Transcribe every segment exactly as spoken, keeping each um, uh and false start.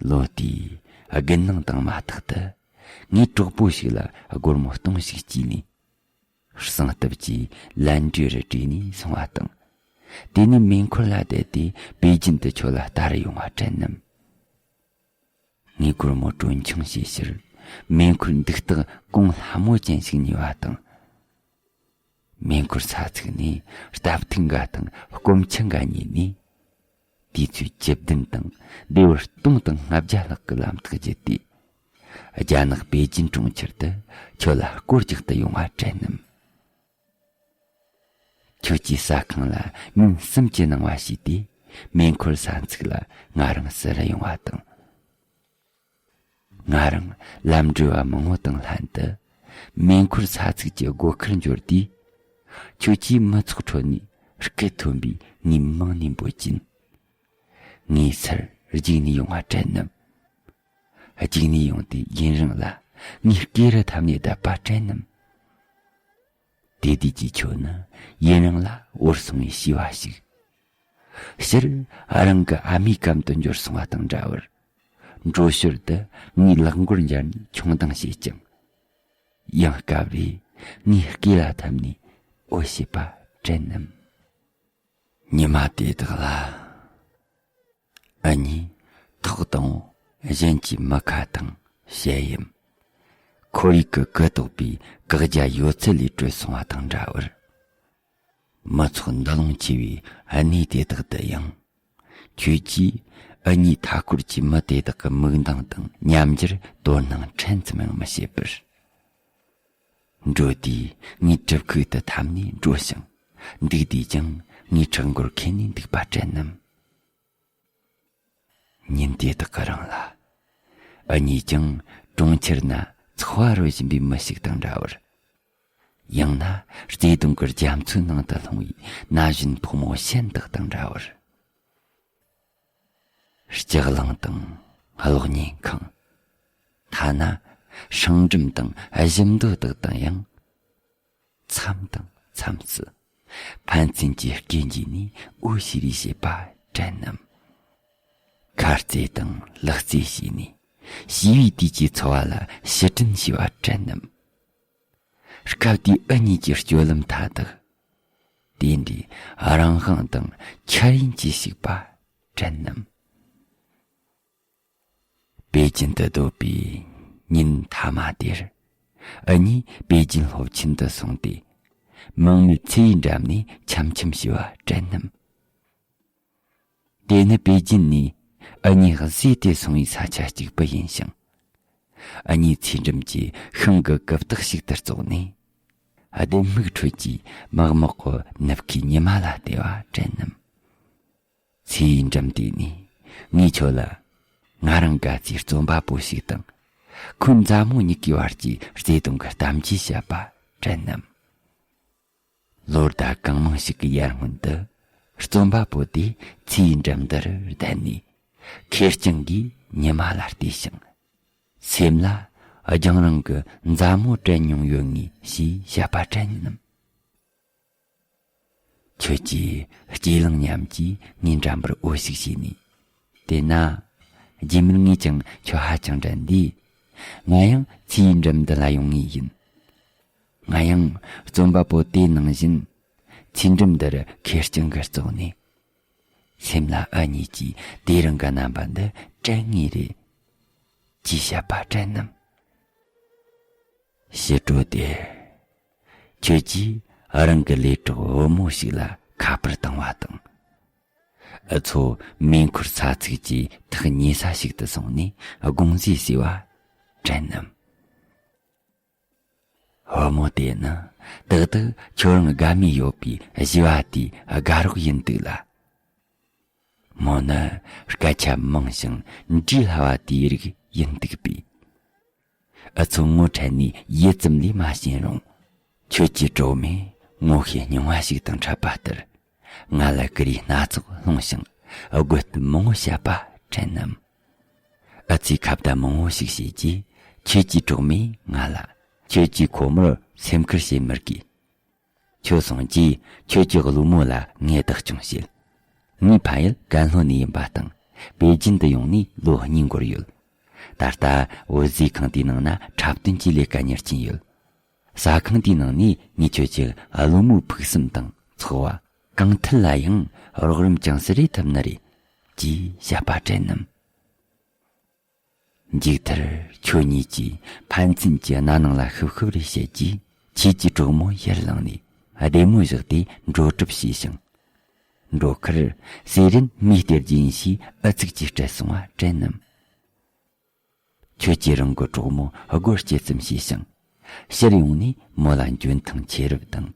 ལོ་དེའི་དགུན་གནང་དང་མ་ཐག་ཏུ། ངའི་གྲོགས་པོ་ཞིག་ལ་སྒོར་མོ་སྟོང་ཞིག་བསྐྱིས་ནས། གསང་སྟབས་ཀྱིས་ལན་ཀྲུའུ་རུ་བྲོས་ནས་སོང་བ་དང་། དེ་ནས་མེ་འཁོར་ལ་བསྡད་དེ་པེ་ཅིན་དུ་ཁྱོད་ལ་ལྟ་རུ་ཡོང་བ་དྲན་ནམ། ངའི་སྒོར་མོ་གྲོན་ཆུང་བྱེད་ཕྱིར། མེ་འཁོར་འདུག་སྟེགས་གོང་ལྷ་མོ་ཅན་ཞིག་ཉོས་པ་དང་། མེ་འཁོར་ས་ཚིགས་ནས་སྟབས་ཐིག་འགའ་དང་སྐོམ་ཆུ་འགའ་ཉོས་ནས། དུས་ཚོད་བཅུ་བདུན་དང་ལེའུ་སྟོང་དང་ལྔ་བརྒྱ་ལྷག་གི་ལམ་ཐག་བརྒྱུད་དེ། རྒྱ་ནག་པེ་ཅིན་གྲོང་ཁྱེར་དུ་ཁྱོད་ལ་སྐོར་རྒྱག་ཏུ་ཡོང་བ་དྲན་ནམ། ཁྱོད་ཀྱི་ཟ་ཁང་ལ་ཉིན་གསུམ་གྱི་གནང་བ་བྱས་ཏེ། མེ་འཁོར་ས་ཚིགས་ལ་ང་རང་བསུ་རུ་ཡོང་བ་དང་། ང་རང་ལམ་འགྲོ་བ་མང་བོ་དང་ལྷན་དུ། མེ་འཁོར་ས་ཚིགས་ཀྱི་སྒོ་ཁར་འབྱོར་དུས། ཁྱོད་ཀྱིས་མི་ཚོགས་ཁྲོད་ནས་སྐད་མཐོན་པོས་ངའི་མིང་ནས་འབོད་ཀྱིན། ངའི་སར་རྒྱུགས་ནས་ཡོང་བ་དྲན་ནམ། རྒྱུགས་ནས་ཡོང་དུས་ཡུན་རིང་ལ་ངའི་སྐེ་རུ་འཐམས་ནས་བསྡད་པ་དྲན་ནམ། དེ་དུས་ཀྱི་ཁྱོད་ནི་ཡུན་རིང་ལ་འོར་སོང་བའི་བྱིས་པ་ཞིག། སྤྱིར་རང་གི་ཨ་མའི་གམ་དུ་འབྱོར་སོང་བ་དང་འདྲ་བར། འགྲོ་ཞོར་དུ་ངའི་ལག་མགོར་འབྱར་ནས་མཆོང་ལྡིང་བྱེད་ཅིང་། ཡང་སྐབས་རེ་ངའི་སྐེ་ལ་འཐམས་ནས་འོ་བྱེད་པ་དྲན་ནམ། ཉི་མ་དེ་དག་ལ། ཨ་ནི་ཐོག་དང་པོ་གཞན་གྱི་མི་ཁ་དང་ཞལ་ཡམ། ཁོར་ཡུག་གི་གུ་དོག་པའི་བཀག་རྒྱ་ཡོད་ཚད་ལས་གྲོལ་སོང་བ་དང་འདྲ་བར། མི་ཚོགས་འདུ་ལོང་ཆེ་བའི་གནས་དེ་དག་ཏུ་ཡང་། ཁྱོད་ཀྱིས་ཨ་ནིའི་མཐའ་འཁོར་གྱི་མི་དེ་དག་གི་མིག་མདངས་དང་མཉམ་འགྱུར་དོ་སྣང་ཕྲན་ཙམ་ཡང་མི་བྱེད་པར། འགྲོ་དུས་ངའི་གྲིབ་ཁུག་ཏུ་འཐམས་ནས་འགྲོ་ཞིང་། འདུག་དུས་ཀྱང་ངའི་ཕྲག་མགོར་འཁེན་ནས་འདུག་པ་དྲན་ནམ། ཉིན་དེ་དག་གི་རིང་ལ། ཨ་ནི་ཀྱང་གྲོང་ཁྱེར་ན་འཚོ་བ་རོལ་བཞིན་པའི་མི་ཞིག་དང་འདྲ་བར། ཡང་ན་བརྩེ་དུང་གི་རྒྱ་མཚོའི་ནང་དུ་ལྷུང་བའི་ན་གཞོན་ཕོ་མོ་གཞན་དག་དང་འདྲ་བར། ལྕགས་གླང་དང་གློག་བརྙན་ཁང་། ཐ་ན་སྲང་འགྲམ་དང་གཞུ་མདོ་དག་དང་ཡང་། མཚམས་དང་མཚམས་སུ་ཕན་ཚུན་གྱི་སྐད་འཇུས་ནས་འོ་ཤི་རེ་བྱེད་པ་དྲན་ནམ། ཁ་རྩེ་དང་ལག་རྩེ་བྱས་ནས་བྱིས་པའི་དུས་ཀྱི་འཚོ་བ་ལ་ཕྱིར་དྲན་བྱས་པ་དྲན་ནམ། སྐབས་དེའི་ཨ་ནི་ཀྱི་སྤྱོད་ལམ་མཐའ་དག་དེ་འདྲའི་རང་དབང་དང་འཆར་ཡན་གྱིས་ཕྱུག་པ་དྲན་ནམ། པེ་ཅིན་དུ་སྡོད་པའི་ཉིན་མཐའ་མ་དེར། ཨ་ནི་པེ་ཅིན་སློབ་ཆེན་དུ་སོང་སྟེ། མང་མོས་ཚེ་ཡི་འགྲམ་ནས་འཆམ་འཆམ་བྱས་པ་དྲན་ནམ། དེ་ནི་པེ་ཅིན་ནས་ཨ་ནི་གཟིགས་ཏེ་སོང་བའི་ས་ཆ་གཅིག་པུ་ཡིན་ཞིང་། ཨ་ནི་ཚེ་འགྲམ་གྱི་ཤིང་གི་རྐུབ་སྟེགས་ཤིག་ཏུ་བཙོག་ནས། ལྡུམ་མིག་ཁྲོད་ཀྱི་མག་མོག་གི་ནུབ་ཁའི་ཉི་མ་ལ་བལྟས་པ་དྲན་ནམ། ཚེ་ཡི་འགྲམ་དེ་ནས་ངས་ཁྱོད་ལ་ང་རང་དགའ་ཚོའི་རྩོམ་པ་པོ་ཞིག་དང་། ཁོའི་མཛའ་མོ་གཉིས་ཀྱི་བར་གྱི་བརྩེ་དུང་གི་གཏམ་རྒྱུད་བཤད་པ་དྲན་ནམ། ལོ་ཟླ་གང་མང་ཞིག་གི་ཡར་སྔོན་དུ། རྩོམ་པ་པོ་དེ་ཚེ་ཡི་འགྲམ་འདི་རུ་བསྡད་ནས། ཁེར་རྐྱང་གིས་ཉི་མ་ལ་བལྟས་ཤིང་། སེམས་ལ་རྒྱང་རིང་གི་མཛའ་མོ་དྲན་མྱོང་ཡོད་ངེས་ཞེས་བཤད་པ་དྲན་ནམ། ཁྱོད་ཀྱིས་སྐྱེས་གླིང་མཉམ་གྱིས་ངའི་འགྲམ་པར་འོ་ཞིག་བྱས་ནས། དེས་ན། རྗེས་མར་ངས་ཀྱང་ཁྱོད་ཧ་ཅང་དྲན་དུས། ང་ཡང་ཚེ་ཡི་འགྲམ་འདི་ལ་ཡོང་ངེས་ཡིན། ང་ཡང་རྩོམ་པ་པོ་དེ་ནང་བཞིན། ཚེ་འགྲམ་འདིར་ཁེར་རྐྱང་གིས་བཙོག་ནས། སེམས་ལ་ཨ་ནི་ཀྱིས་དེ་རིང་གི་རྣམ་པ་འདི་དྲན་ངེས་རེད། ཅེས་བཤད་པ་དྲན་ནམ། ཕྱི་དྲོ་དེར། ཁྱོད་ཀྱིས་རང་གི་ལས་གྲོགས་བུ་མོ་ཞིག་ལ་ཁ་པར་བཏང་བ་དང་། འུ་ཚོ་མེ་འཁོར་ས་ཚིགས་ཀྱི་ཐག་ཉེ་ས་ཞིག་ཏུ་སོང་ནས་དགོང་ཟས་ཟོས་པ་དྲན་ནམ། བུ་མོ་དེ་ནི་ཏག་ཏག་ཁྱོད་རང་དགའ་མོས་ཡོད་པའི་བྱིས་པ་དེའི་དགའ་རོགས་ཡིན་འདུག་ལ། མོ་ནི་སྐད་ཆ་མང་ཞིང་འདྲིས་སླ་བ་དེའི་རིགས་ཡིན་འདུག་པས། འུ་ཚོ་ངོ་འཕྲད་ནས་ཡུད་ཙམ་ལས་མ་ཕྱིན་རུང་། ཁྱོད་ཀྱི་གྲོགས་མོས་ངོ་ཤེས་རྙིང་བ་ཞིག་དང་འཕྲད་པ་ལྟར། ང་ལ་ཀུ་རེའི་སྣ་ཚོགས་སློང་ཞིང་དགོད་གཏམ་མང་བོ་བཤད་པ་དྲན་ནམ། འུ་ཚོས་ཁ་བརྡ་མང་བོ་ཞིག་བྱས་རྗེས། ཁྱོད་ཀྱི་གྲོགས་མོས་ང་ལ། ཁྱོད་ཀྱིས་ཁོ་མོར་སེམས་ཁུར་བྱེད་མི་དགོས། ཁྱོད་སོང་རྗེས་ཁྱོད་ཀྱི་ཀླུ་མོ་ལ་ངས་བདག་སྐྱོང་བྱེད། ངའི་ཕ་ཡུལ་ཀན་ལྷོ་ནས་ཡིན་པ་དང་ པེ་ཅིན་དུ་ཡོང་ནས་ལོ་གཉིས་འགོར་ཡོད། ད་ལྟ་འོད་ཟེར་ཁང་དེའི་ནང་ན་འཁྲབ་སྟོན་གྱི་ལས་ཀ་གཉེར་གྱིན་ཡོད། ཟ་ཁང་དེའི་ནང་ནས་ངས་ཁྱོད་ཀྱི་ཀླུ་མོའི་ཕུགས་བསམ་དང་ཚོགས་པ། གང་ཐད་ལ་ཡང་རོགས་རམ་ཅུང་ཟད་རེ་ཐུབ་ནི་རེད། ཅེས་བཤད་པ་དྲན་ནམ། མཇུག་མཐར་ཁྱོད་གཉིས་ཀྱིས་ཕན་ཚུན་གྱི་རྣ་ནང་ལ་ཤུབ་ཤུབ་རེ་བཤད་རྗེས། ཁྱེད་ཀྱི་གྲོགས་མོ་ཡར་ལངས་ནས་བདེ་མོ་བཞག་སྟེ་འགྲོ་གྲབས་བྱས་ཤིང་། འགྲོ་ཁར་སེ་རན་མིའི་སྟེར་རྒྱུ་ཡིན་ཞེས་ཨུ་ཚུགས་ཀྱིས་སྤྲད་སོང་བ་དྲན་ནམ། ཁྱོད་ཀྱིས་རང་གི་གྲོགས་མོ་སྒོ་སྐྱེལ་ཙམ་བྱས་ཤིང་། ཕྱིར་ཡོང་ནས་མོ་ལ་འཇོན་ཐང་ཆེ་རབས་དང་།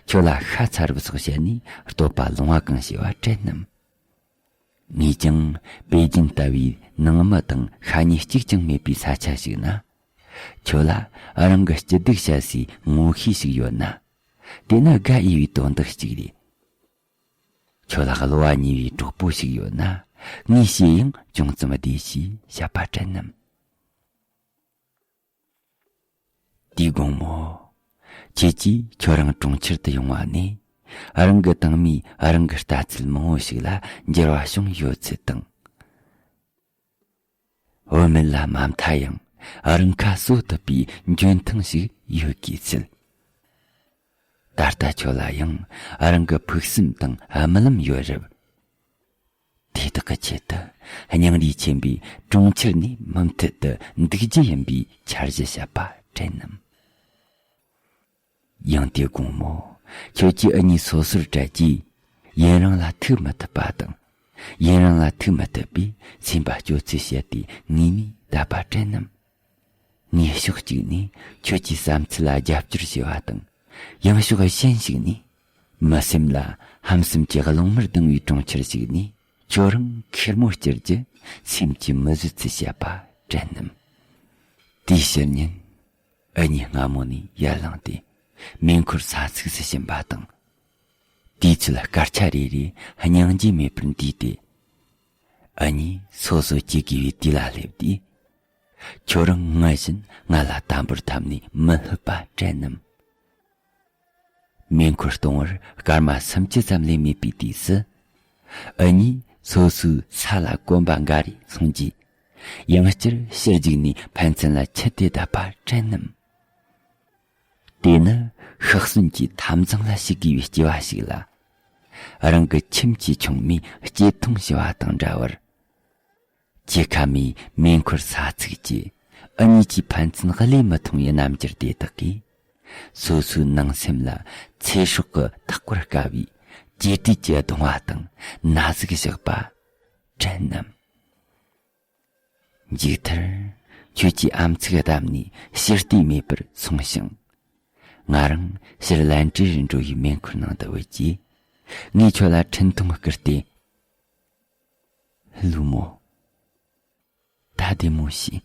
ཁྱོད་ལ་ཤ་ཚ་རབས་སོགས་བཤད་ནས་བསྟོད་པ་ལོང་བ་གང་བྱས་པ་དྲན་ནམ། ངས་ཀྱང་པེ་ཅིན་ལྟ་བུའི་ནང་མི་དང་ཤ་ཉེ་གཅིག་ཀྱང་མེད་པའི་ས་ཆ་ཞིག་ན། ཁྱོད་ལ་རང་གི་སྐྱིད་སྡུག་བཤད་སའི་ངོ་ཤེས་ཤིག་ཡོད་ན། དེ་ནི་དགའ་འོས་པའི་དོན་དག་ཅིག་རེད། ཁྱོད་ལ་གློ་བ་ཉེ་བའི་གྲོགས་པོ་ཞིག་ཡོད་ན། ངས་ཤེས་ཡང་ཅུང་ཙམ་བདེ་ཞེས་བཤད་པ་དྲན་ནམ། དེའི་དགོང་མོ། ཁྱེད་ཀྱིས་ཁྱོད་རང་གྲོང་ཁྱེར་དུ་ཡོང་བ་ནས། རང་གི་དང་མིས་རང་གི་ལྟ་ཚུལ་མང་བོ་ཞིག་ལ་འགྱུར་བ་བྱུང་ཡོད་ཚུལ་དང་། བུད་མེད་ལ་མ་མཐའ་ཡང་རང་ཁ་གསོ་ཐུབ་པའི་འཇོན་ཐང་ཞིག་ཡོད་དགོས་ཚུལ། ད་ལྟ་ཁྱོད་ལ་ཡང་རང་གི་ཕུགས་བསམ་དང་རྨི་ལམ་ཡོད་རབས། དེ་དག་གི་ཆེད་དུ་སྙིང་རུས་ཆེན་པོས་གྲོང་ཁྱེར་ནས་མུ་མཐུད་དུ་འདུག་རྒྱུ་ཡིན་པའི་འཆར་གཞི་བཤད་པ་དྲན་ནམ། ཡང་དེ་དགོང་མོ། ཁྱོད་ཀྱིས་ཨ་མྱེས་སོ་སོར་བྲལ་གྱིས། ཡུན་རིང་ལ་ཐུག་མི་ཐུབ་པ་དང་། ཡུན་རིང་ལ་ཐུག་མི་ཐུབ་པས་སེམས་པ་སྐྱོ་ཚུལ་བཤད་དེ་ངེས་ནས་བསྡད་པ་དྲན་ནམ། ངས་ཕྱོགས་གཅིག་ནས་ཁྱོད་ཀྱི་བསམ་ཚུལ་ལ་རྒྱབ་སྐྱོར་བྱས་པ་དང་། ཡང་ཕྱོགས་གཞན་ཞིག་ནས། མི་སེམས་ལ་ཧམ་སེམས་ཀྱི་རླུང་མར་ལྡང་བའི་གྲོང་ཁྱེར་ཞིག་ནས་ཁྱོད་རང་ཁེར་མོ་སྐྱུར་རྒྱུ་སེམས་ཀྱིས་མི་བཟོད་ཚུལ་བཤད་པ་དྲན་ནམ། དེའི་ཕྱི་ཉིན། ཨ་མྱེས་སྔ་མོ་ནས་ཡར་ལངས་ཏེ་མེ་འཁོར་ས་ཚིགས་སུ་ཕྱིན་པ་དང་། དུས་ཚོད་སྐར་ཆ་རེ་རེ་སྙིང་རྗེ་མེད་པར་འདས་ཏེ། ཨ་མྱེས་སོ་སོ་སྐྱེ་དགོས་པའི་དུས་ལ་སླེབས་ཏེ། ཁྱོད་རང་ངུ་བཞིན་ང་ལ་དམ་པོར་འཐམས་ནས་མི་སླེབས་པ་དྲན་ནམ། མེ་འཁོར་གཏོང་བར་སྐར་མ་སུམ་ཅུ་ཙམ་ལས་མེད་པའི་དུས་སུ། ཨ་མྱེས་སོ་སོའི་ས་ལ་གོམ་པ་འགའ་རེ་སོང་རྗེས། ཡང་བསྐྱར་ཕྱིར་རྒྱུགས་ནས་ཕན་ཚུན་ལ་འཁྱུད་དེ་བསྡད་པ་དྲན་ནམ། དེ་ནི་ཤི་གསོན་གྱི་འཐབ་འཛིང་ལ་ཞུགས་དགོས་པའི་སྐྱེ་བ་ཞིག་ལ། རང་གི་ཁྱིམ་གྱི་ཆུང་མས་སྐྱིད་མཐོང་ཞུ་བ་དང་འདྲ་བར། སྐྱེ་ཁ་མའི་མེ་འཁོར་ས་ཚིགས་ཀྱིས་ཨ་མྱེས་ཀྱི་ཕན་ཚུན་བློས་མི་ཐོངས་པའི་རྣམ་འགྱུར་དེ་དག་གིས། སོ་སོའི་ནང་སེམས་ལ་ཚེ་སྲོག་གི་ཐག་པར་དཀའ་བའི་ཅེ་སྤྲེལ་གྱི་གདུང་བ་དང་ན་ཟུག་བཞག་པ་དྲན་ནམ། མཇུག་མཐར། ཁྱོད་ཀྱིས་ཨམ་ཚིག་བསྡམས་ནས་ཕྱིར་བལྟས་མེད་པར་སོང་ཞིང་། ང་རང་ཕྱིར་ལན་ཀྲེ་རུ་འགྲོ་བའི་མེ་འཁོར་ནང་དུ་བུད་རྗེས། ངས་ཁྱོད་ལ་འཕྲིན་ཐུང་བསྐུར་ཏེ། ལྷུག་མོ། ད་བདེ་མོ་བྱོས།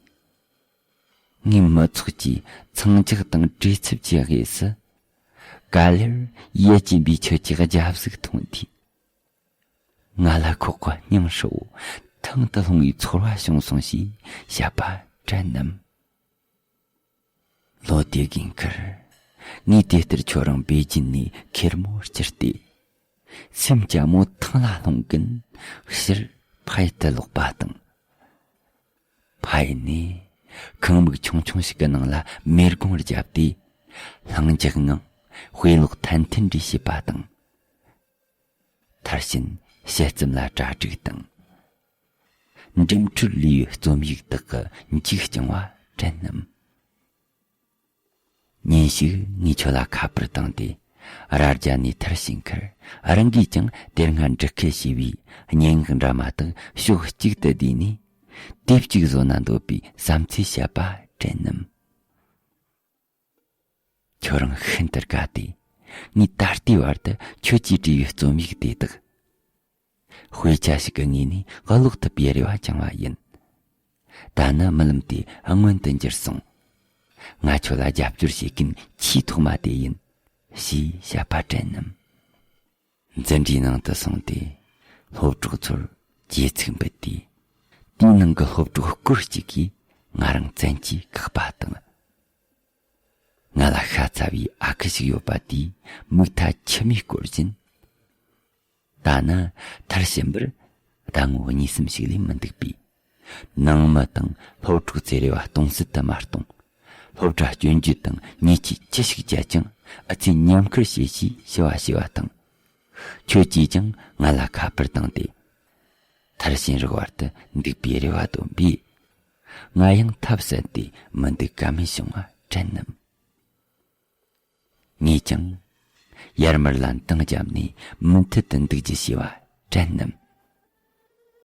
ངའི་མི་ཚོགས་ཀྱི་འཚང་རྒྱག་དང་བྲེལ་འཚུབ་ཀྱི་དབུས་སུ། ག་ལེར་ཡིད་ཀྱིས་འབུད་ཁྱོད་ཀྱི་རྒྱབ་གཟུགས་མཐོང་དུས། ང་ལ་ཁོག་གི་སྙིང་ཧྲིལ་བོ་ཐང་དུ་ལྷུང་བའི་ཚོར་བ་བྱུང་སོང་ཞེས་བཤད་པ་དྲན་ནམ། ལོ་དེ་གི་ཁར། ངས་དེ་ལྟར་ཁྱོད་རང་པེ་ཅིན་ནས་ཁེར་མོ་བསྐྱུར་ཏེ། སེམས་ཀྱི་རྨོ་ཐང་ལ་ལྷུང་གིན་ཕྱིར་ཕ་ཡུལ་དུ་ལོག་པ་དང་། ཕ་ཡུལ་ནས་ཁང་མིག་ཆུང་ཆུང་ཞིག་གི་ནང་ལ་མེ་སྒོང་བརྒྱབ་སྟེ། ལྷིང་འཇགས་ངང་དཔེ་ཀློག་ཐན་ཐུན་རེ་བྱེད་པ་དང་། མཐར་ཕྱིན་དཔྱད་རྩོམ་ལ་གྲ་སྒྲིག་དང་། འགྲིམ་འགྲུལ་ལས་རྩོམ་ཡིག་དག་གི་མཇུག་བསྐྱངས་པ་དྲན་ནམ། ཉིན་ཞིག་ངས་ཁྱོད་ལ་ཁ་པར་བཏང་སྟེ། རྭ་རྒྱ་ནས་མཐར་ཕྱིན་ཁར། རང་གིས་ཀྱང་དེ་སྔ་འབྲི་ཁུལ་བྱས་པའི་སྙན་ངག་འདྲ་མ་དག་ཕྱོགས་གཅིག་ཏུ་བསྡུས་ནས། དེབ་གཅིག་བཟོ་ན་འདོད་པའི་བསམ་ཚུལ་བཤད་པ་དྲན་ནམ། ཁྱོད་རང་ཤིན་ཏུ་དགའ་སྟེ། ངས་ད་ལྟའི་བར་དུ་ཁྱོད་ཀྱིས་བྲིས་པའི་རྩོམ་ཡིག་དེ་དག་དཔེ་ཆ་ཞིག་གི་ངོས་ནས་ཀློག་ཐུབ་པའི་རེ་བ་བཅངས་པ་ཡིན། ད་ནི་རྨི་ལམ་དེ་མངོན་དུ་འགྱུར་སོང་། ང་ཁྱོད་ལ་རྒྱབ་སྐྱོར་བྱེད་མཁན་ཆེས་ཐོག་མ་དེ་ཡིན། ཞེས་བཤད་པ་དྲན་ནམ། འཛིན་གྲྭའི་ནང་དུ་སོང་སྟེ། སློབ་གྲོགས་ཚོར་གྱེས་ཚིག་འབུལ་ཏེ། དེའི་ནང་གི་སློབ་གྲོགས་སྐོར་གཅིག་གིས་ང་རང་བཙན་གྱིས་བཀག་པ་དང་། ང་ལ་ཤ་ཚ་བའི་ཨ་ཁུ་ཞིག་ཡོད་པ་དེས་མིག་མཐའ་མཆི་མས་བསྐོར་བཞིན། ད་ནི་མཐར་ཕྱིན་པར་ ཟླ་ངོ་གཉིས་གསུམ་ཞིག་ལས་མི་འདུག་པས། ནང་མི་དང་སློབ་ཕྲུག་ཚོས་རེ་བ་སྟོང་ཟད་དུ་མ་གཏོང་། སློབ་གྲྭ་སྐྱོན་བརྗོད་དང་ཉེས་ཆད་ཅི་ཞིག་བཅད་ཀྱང་ཨ་ཙི་མཉམ་ཁུར་བྱེད་ཞེས་ཞུ་བ་ཞུ་བ་དང་། ཁྱོད་ཀྱིས་ཀྱང་ང་ལ་ཁ་པར་བཏང་སྟེ། མཐར་ཕྱིན་རོགས་བར་དུ་འདུག་པའི་རེ་བ་བཏོན་པས། ང་ཡང་ཐབས་ཟད་དེ་མི་འདུག་ཀ་མེད་བྱུང་བ་དྲན་ནམ། ངས་ཀྱང་ཡར་མར་ལ་འདང་བརྒྱབ་ནས་མུ་མཐུད་དུ་འདུག་རྒྱུ་བྱས་པ་དྲན་ནམ།